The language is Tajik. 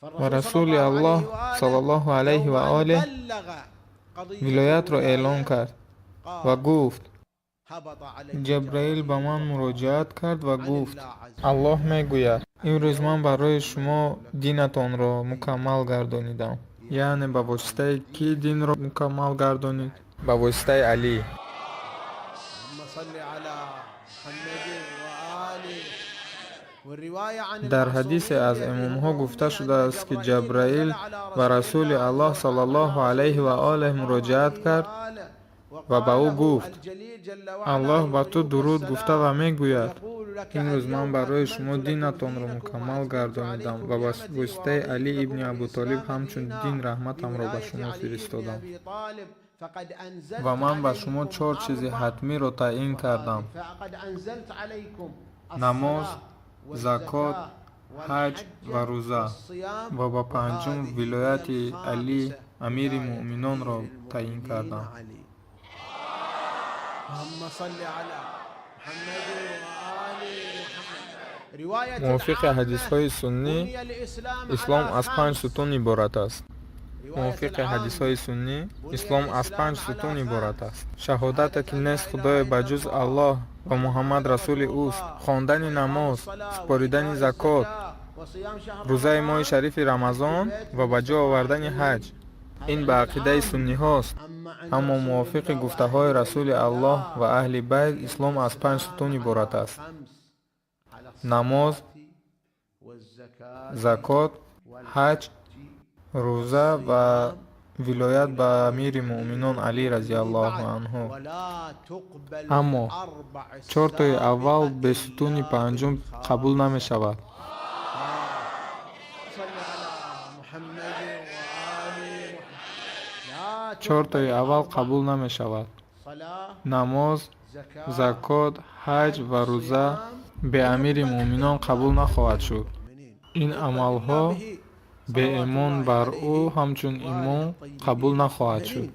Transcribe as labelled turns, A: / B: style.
A: Ва Расули Аллоҳ саллаллоҳу алайҳи ва олиҳ вилоятро эълон кард ва гуфт: «Ҷабраил ба ман муроҷиат кард ва гуфт: Аллоҳ мегӯяд: имрӯз ман барои шумо динатонро мукаммал гардонидам». Яъне ба воситаи кӣ динро мукаммал гардонид? Ба воситаи Алӣ.
B: صل على محمد وآله.
A: Дар ҳадисе аз имомҳо гуфта шудааст, ки Ҷабраил ба Расули Аллоҳ саллаллоҳу алайҳи ва олиҳ муроҷиат кард ва ба ӯ гуфт: «Аллоҳ ба ту дуруд гуфта ва мегӯяд: имрӯз ман барои шумо динатонро мукаммал гардонидам ва ба воситаи Алӣ ибни Абутолиб ҳамчун дин раҳматамро ба шумо фиристодам. Ва ман ба шумо чор чизи ҳатмиро таъин кардам: намоз, закот, ҳаҷ ва рӯза. Ва ба панҷум вилояти Алӣ, амири муъминонро таъин кардам».
B: اللهم صل على محمد وآل محمد. رواية
A: Мувофиқи ҳадисҳои суннӣ, ислом аз панҷ сутун иборат аст. Мувофиқи ҳадисҳои суннӣ, ислом аз панҷ сутун иборат аст: шаҳодате, ки нест худое ба ҷуз Аллоҳ ва Муҳаммад расули ӯст, хондани намоз, супоридани закот, рӯзаи моҳи шарифи Рамазон ва ба ҷо овардани ҳаҷ. Ин ба ақидаи сунниҳост. Аммо мувофиқи гуфтаҳои Расули Аллоҳ ва аҳли байт, ислом аз панҷ сутун иборат аст: намоз, закот, ҳаҷ, рӯза ва вилоят ба амири муъминон Алӣ разиаллоҳу анҳу. Аммо чортои аввал бе сутуни панҷум қабул намешавад.
B: صل على محمد وآل محمد. لا
A: Чортои аввал қабул намешавад.
B: صلاة
A: Намоз,
B: زكاة
A: закот, ҳаҷ ва рӯза бе амири муъминон қабул нахоҳад шуд. Ин амалҳо бе имон бар ӯ ҳамчун имон қабул нахоҳад шуд.